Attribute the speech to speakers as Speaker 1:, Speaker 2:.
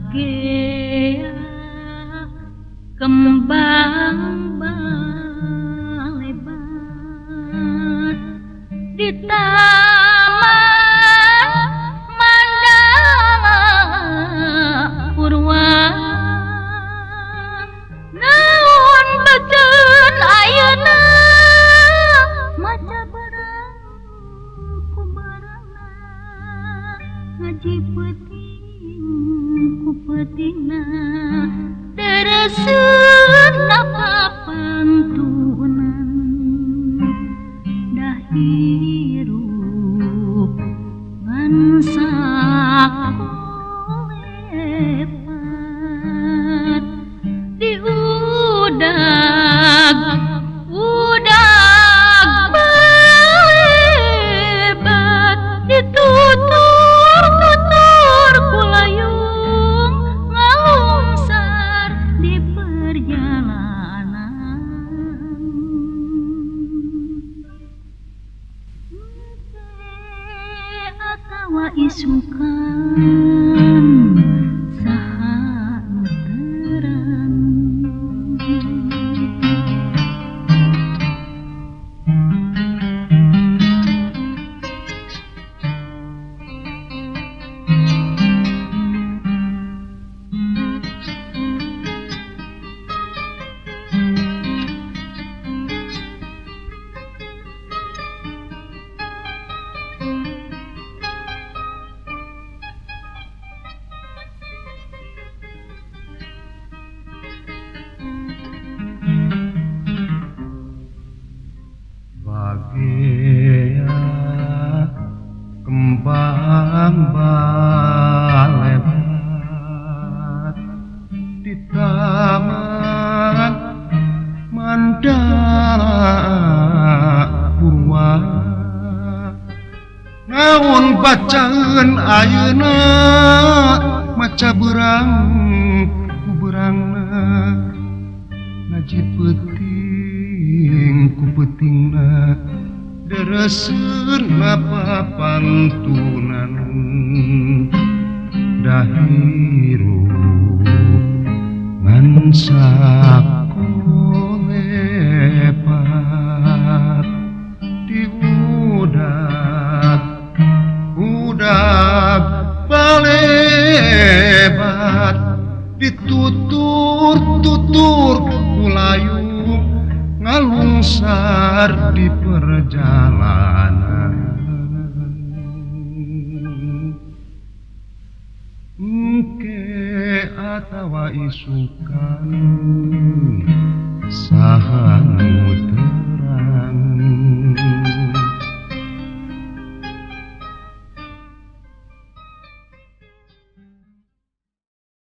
Speaker 1: Bagea kembang balebat di taman Mandala Purwa. Naon beceun ayeuna maca barang ku barangna, ngaji peuting ku peutingna, tereseun papantunan dah hirup ngan sakolepat di udag udag balebat ditutur tutur kulayung ngalungsar di perjalanan. Engke atawa isukan saha nu terang.
Speaker 2: Bagea kembang balebat di taman Mandala Purwa. Naon bacaan ayeuna maca beurang ku beurangna, ngaji peuting ku peutingna, dereseun papantunan dah hirup ngan sakolepat di udag udag balebat ditutur tutur kulayung ngalungsar di perjalanan. Engke atawa isukan